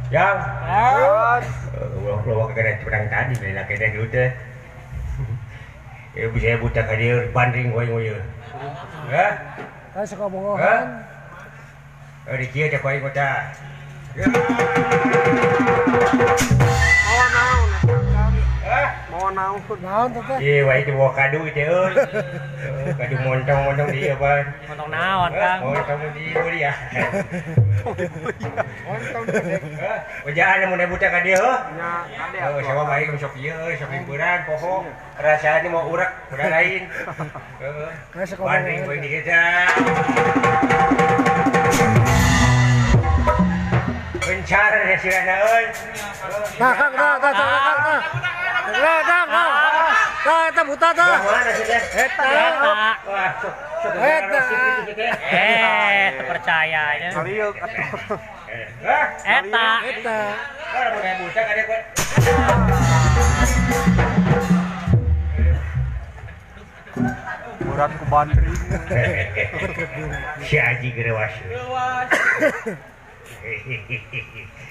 Yang. Ulah kena pedang tadi lah kena dulu teh. Bisa buta ka dieu bandring we we. Hah? Kan suka bohongan. Di kieu teh koe kota. Mawa naon? Hah? Mawa naon? Naon teh? Ieu wae teh bawa kadu teh euy. Kadu montong-montong di ieu ban. Montong naon, Kang? Montong di beli ya. Montong gede. Hah? Wajah mun buta ka dieu heuh. Nya, kade. Heuh, sawa bae sok ieu euy, sok himpunan poho. Rasaan mau urak, udah lain. Heeh. Bandring we di kita. Bencar ya sirana euy. Nah, Kang, nah, nah, nah, nah. Nah, nah, nah. Nah, eta buta tah. Mana sih teh? Eta. Wah, sok Eta. Percaya nya. Kaliuk atuh. Hah? Eta. Eta. Ora mun buta kade kowe. Berat ku bandring. Si Aji gereuas.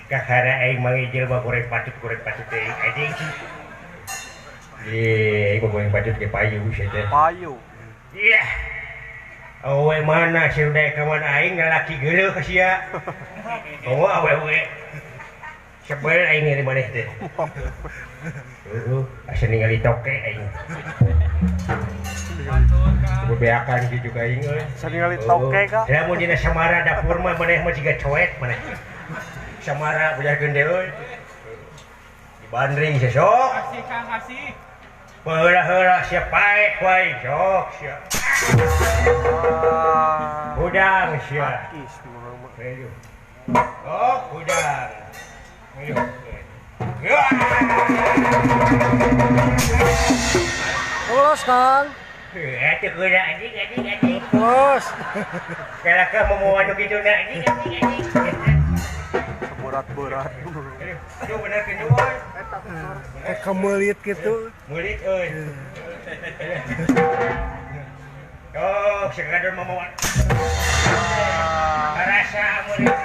Kakara aing manggil jelema goreng patut teh anjing. Ye, aing goreng patut ge payu sia teh. Payu. Iya. Awe mana si udah kawan aing ngalaki geuleuh ka sia. Oh, awewe. Sebel aing ni maneh teh. Heeh, asa ningali toke aing. Bebeakan gitu ka aing euy. Asa ningali toke ka. Lamun dina samara dapur mah maneh mah jiga coet maneh. Samara bejarkeun deui euy. Dibandring sesok. Kasih Kang, kasih. Heula-heula sia paek wae sok sia. Hudang sia. Oh, hudang. Ayo. Terus, Kang. Atuh geura anjing anjing anjing. Terus. Kalakah mau anu kitu na anjing anjing anjing. Berat-berat. Aduh bener kitu euy. Kemelit kitu. Melit euy. Oh, sekadar mamawan. Rasa melit.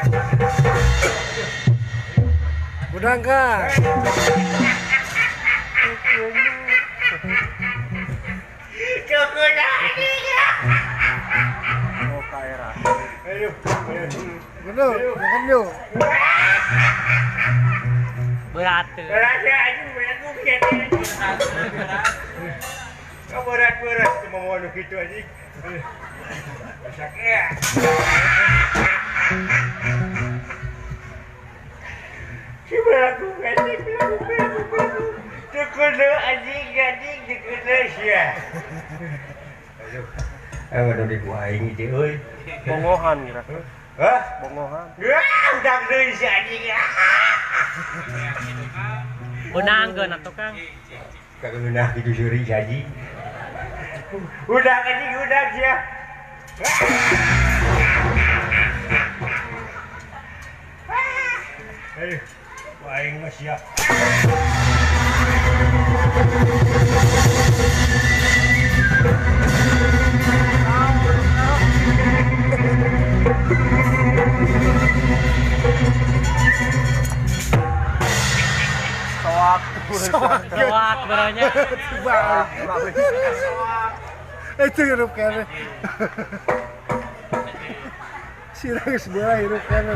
Udang Kang. Cukup anjing. Oh, kaera. Aduh. Bener, makan yuk. Berat tuh. Berat ya, anjing berat mungkin. Oh, berat-berat cuma mau anu gitu anjing. Sakit. Si belagu anjing, belagu, belagu, belagu. Dikeuna anjing anjing dikeuna sia. Aduh. Aduh di aing teh euy. Bongohan kira. Hah? Bongohan. Wah, udah deui si anjing. Benangkeun atuh Kang. Kageunah kitu seuri si anjing. Udah anjing udah sia. Aduh, aing mah sia. Soak, soak beronya. Itu hirup kene. Sirah geus belah hirup kene.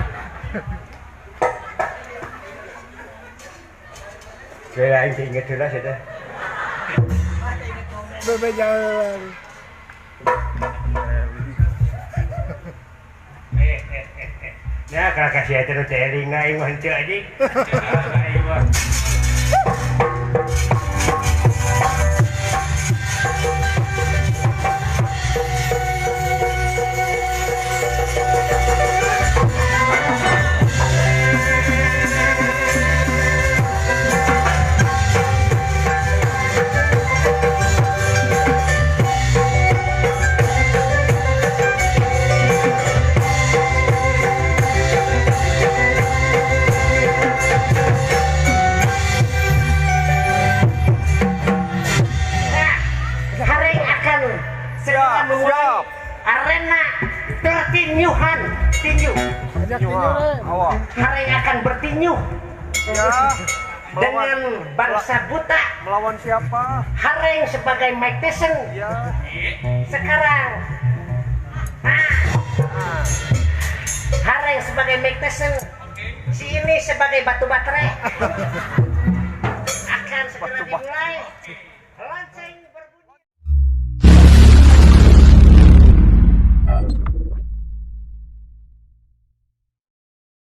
Saya aing inget heula sia teh. Bebe jalan. Nah, kalau kasih aja tuh teling aing mah henteu anjing. Aing mah. Arena tertinyuhan tinju. Hareng akan bertinju ya, dengan bangsa buta. Melawan siapa? Hareng sebagai Mike Tyson. Ya. Sekarang Hareng sebagai Mike Tyson. Si ini sebagai batu baterai.